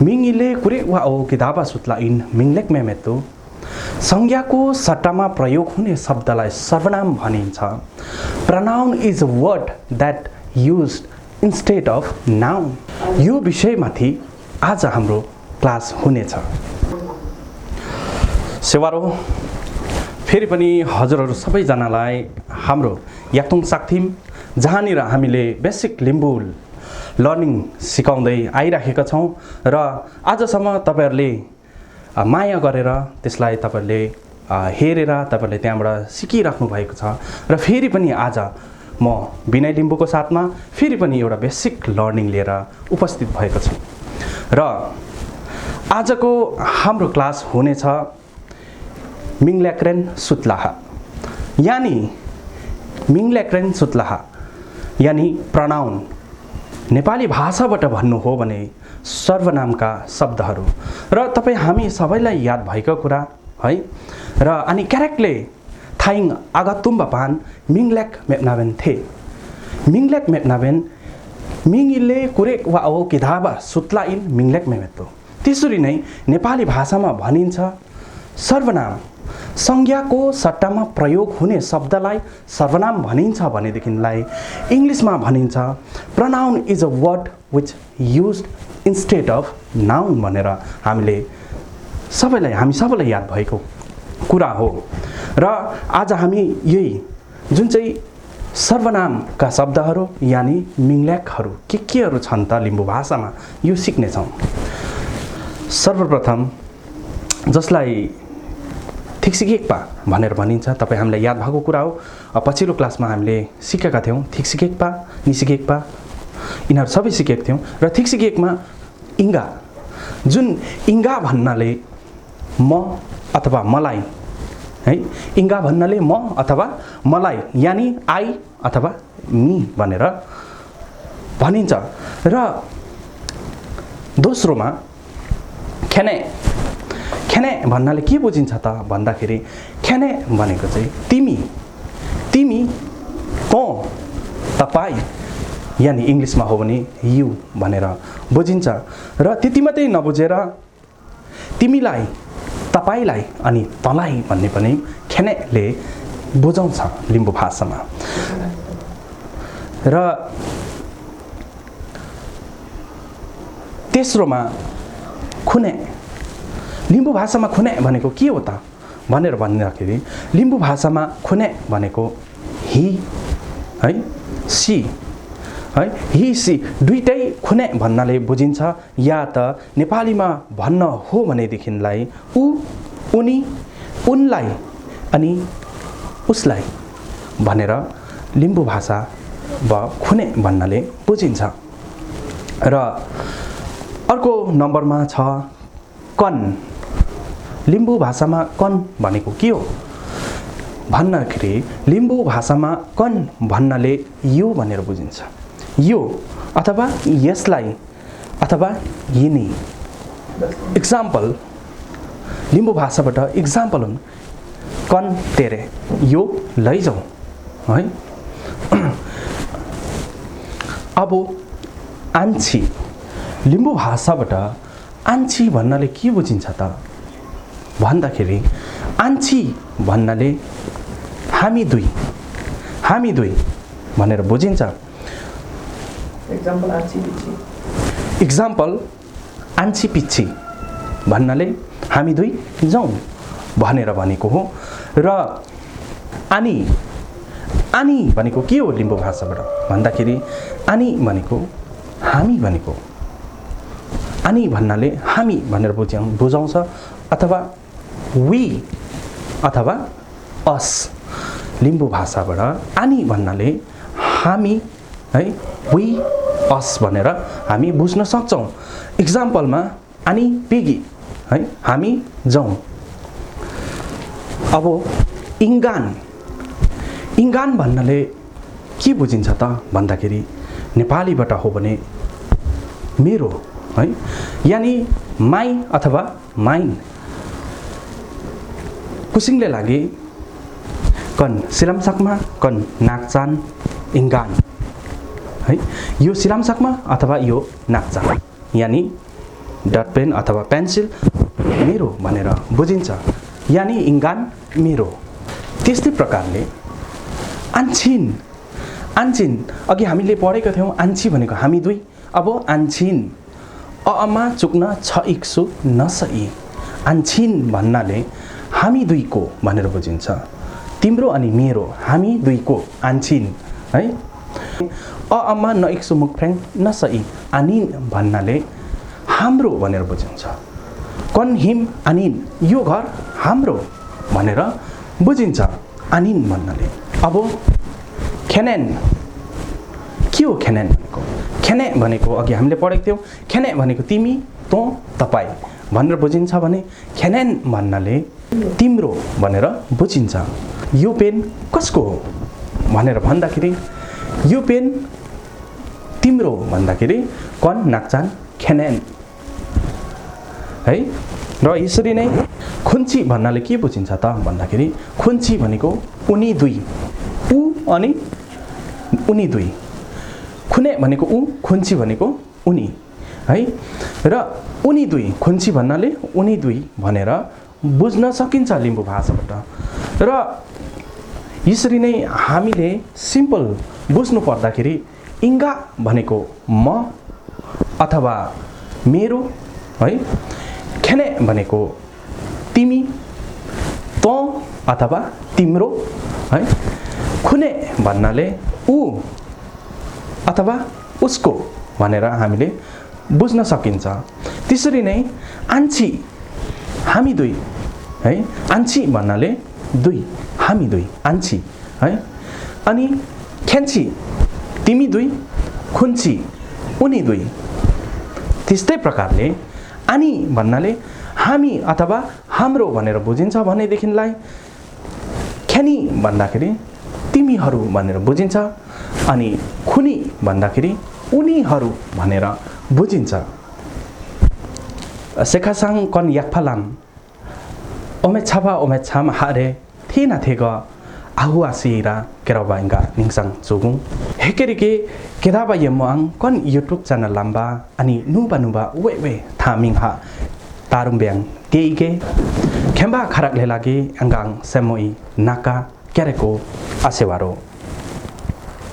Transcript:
मिङिले कुरे वा ओ किताबा सुत्ला इन मिङलेक मेमेतो संज्ञाको सट्टामा प्रयोग हुने शब्दलाई सर्वनाम भनिन्छ। Pronoun is a word that used instead of noun. यो विषयमाथि आज हाम्रो क्लास हुनेछ। सेवारो फेरि पनि हजुरहरू सबैजनालाई हाम्रो याक्तुङ साक्थिम जहाँनिर हामीले बेसिक लिम्बू लर्निङ सिकाउँदै आइराखेका छौँ र आजसम्म तपाईहरूले माया गरेर त्यसलाई तपाईहरूले हेरेर तपाईहरूले त्यहाँबाट सिकिराख्नु भएको छ र फेरि पनि आज म विनय लिम्बूको साथमा फेरि पनि एउटा बेसिक लर्निङ लिएर उपस्थित भएको छु र आजको हाम्रो क्लास हुनेछ मिङल्याक्रेन सुत्लाहा यानी मिङल्याक्रेन सुत्लाहा यानी प्रनाउन। नेपाली भाषाबाट भन्नु हो भने सर्वनामका शब्दहरू र तपाईँ हामी सबैलाई याद भएको कुरा है र अनि क्यारेक्टले थाइङ आगतुम्बा पान मिङल्याक मेप्नावेन थे। मिङल्याक मेप्नावेन मिङिले कुरेक वा ओ किधाबा सुत्ला इन मिङल्याक मेमेतो। त्यसरी नै नेपाली भाषामा भनिन्छ सर्वनाम संज्ञाको सट्टामा प्रयोग हुने शब्दलाई सर्वनाम भनिन्छ भनेदेखिलाई इङ्ग्लिसमा भनिन्छ pronoun is a word which used instead of noun भनेर हामी सबैलाई याद भएको कुरा हो। र आज हामी यही जुन चाहिँ सर्वनामका शब्दहरू यानी मिङल्याकहरू केहरू छन् त लिम्बू भाषामा यो सिक्नेछौँ। सर्वप्रथम जसलाई थिक्सिकेक्पा भनेर भनिन्छ तपाईँ हामीलाई याद भएको कुरा हो। पछिल्लो क्लासमा हामीले सिकेका थियौँ थिक्सिकेक्पा निसिकेक्पा यिनीहरू सबै सिकेका थियौँ र थिक्सिकेकमा इङ्गा जुन इङ्गा भन्नाले म अथवा मलाई है इङ्गा भन्नाले म अथवा मलाई यानी आई अथवा मी भनेर भनिन्छ र दोस्रोमा खेने खेने भन्नाले के बुझिन्छ त भन्दाखेरि खेने भनेको चाहिँ तिमी तिमी तँ तपाईँ यानी इङ्ग्लिसमा हो भने यु भनेर बुझिन्छ र त्यति मात्रै नबुझेर तिमीलाई तपाईलाई अनि तँलाई भन्ने पनि खेनेले बुझाउँछ लिम्बू भाषामा। र तेस्रोमा खुने लिम्बू भाषामा खुने भनेको के हो त भनेर भन्दाखेरि लिम्बू भाषामा खुने भनेको हि है सी है हि सी दुईटै खुने भन्नाले बुझिन्छ या त नेपालीमा भन्न हो भनेदेखिलाई ऊ उनी उनलाई अनि उसलाई भनेर लिम्बू भाषा वा खुने भन्नाले बुझिन्छ। र अर्को नम्बरमा छ कन। लिम्बू भाषामा कन भनेको के हो भन्दाखेरि लिम्बू भाषामा कन भन्नाले यो भनेर बुझिन्छ यो अथवा यसलाई अथवा यिनी। इक्जाम्पल लिम्बू भाषाबाट इक्जाम्पल हुन् कन तेरे यो लैजाऊ है। अब आन्छी लिम्बू भाषाबाट आन्छी भन्नाले के बुझिन्छ त भन्दाखेरि आन्छी भन्नाले हामी दुई भनेर बुझिन्छ। इक्जाम्पल आन्छी पिच्छी भन्नाले हामी दुई जाउँ भनेर भनेको हो। र आनी आनी भनेको के हो लिम्बू भाषाबाट भन्दाखेरि आनी भनेको हामी भनेको आनी भन्नाले हामी भनेर बुझाउँछ अथवा वी अथवा अस। लिम्बू भाषाबाट आनी भन्नाले हामी है वी अस भनेर हामी बुझ्न सक्छौँ। इक्जाम्पलमा आनी पिगी है हामी जाउँ। अब इङ्गान इङ्गान भन्नाले के बुझिन्छ त भन्दाखेरि नेपालीबाट हो भने मेरो है यानी माई अथवा माइन। कुसिङले लागि कन सिलामसाकमा कन नाक्चान इङ्गान है यो सिलामसाकमा अथवा यो नाक्चान यानी डट पेन अथवा पेन्सिल मेरो भनेर बुझिन्छ, यानी इङ्गान मेरो। त्यस्तै प्रकारले आन्छिन, आन्छिन अघि हामीले पढेको थियौँ, आन्छी भनेको हामी दुई, अब आन्छिन अमा चुक्न छ इक्सु नसई, आन्छिन भन्नाले हामी दुईको भनेर बुझिन्छ, तिम्रो अनि मेरो, हामी दुईको आन्छिन है। अमा न इक्सु मुख फ्रेङ नसई, आनिन भन्नाले हाम्रो भनेर बुझिन्छ, कन हिम आनिन यो घर हाम्रो भनेर बुझिन्छ, आनिन भन्नाले। अब खेनेन के हो? खेनेन भनेको, खेने भनेको अघि हामीले पढेको थियौँ, खेने भनेको तिमी, तँ, तपाईँ भनेर बुझिन्छ भने खेनेन भन्नाले तिम्रो भनेर बुझिन्छ। यो पेन कसको हो भनेर भन्दाखेरि यो पेन तिम्रो भन्दाखेरि कन नाक्चान खेनेन है। र यसरी नै खुन्ची भन्नाले के बुझिन्छ त भन्दाखेरि खुन्ची भनेको उनी दुई, ऊ अनि उनी दुई, खुने भनेको ऊ, खुन्ची भनेको उनी है। र उनी दुई, खुन्ची भन्नाले उनी दुई भनेर बुझ्न सकिन्छ लिम्बू भाषाबाट। र यसरी नै हामीले सिम्पल बुझ्नु पर्दाखेरि इङ्गा भनेको म अथवा मेरो है, खेने भनेको तिमी, तँ अथवा तिम्रो है, खुने भन्नाले ऊ अथवा उसको भनेर हामीले बुझ्न सकिन्छ। त्यसरी नै आन्छी हामी दुई है, आन्छी भन्नाले दुई, हामी दुई, आन्छी है। अनि खेन्ची तिमी दुई, खुन्ची उनी दुई। त्यस्तै प्रकारले आनी भन्नाले हामी अथवा हाम्रो भनेर बुझिन्छ भनेदेखिलाई खेनी भन्दाखेरि तिमीहरू भनेर बुझिन्छ, अनि खुनी भन्दाखेरि उनीहरू भनेर बुझिन्छ। सेखासाङ कन याक्फालाम ओमे छापा ओमे छाम हारे थिना थेग आहुआ सिरा केराबा इंगा निङसाङ चुगुङ हेकेरिके केदाबा यमवाङ कन युट्युब च्यानल लाम्बा अनि नुबा नुबा वे वे थामिङ हा तारुम्ब्याङ केइके खेम्बा खराकले लागि अंगाङ सेमोई नाका केरेको आसेवारो।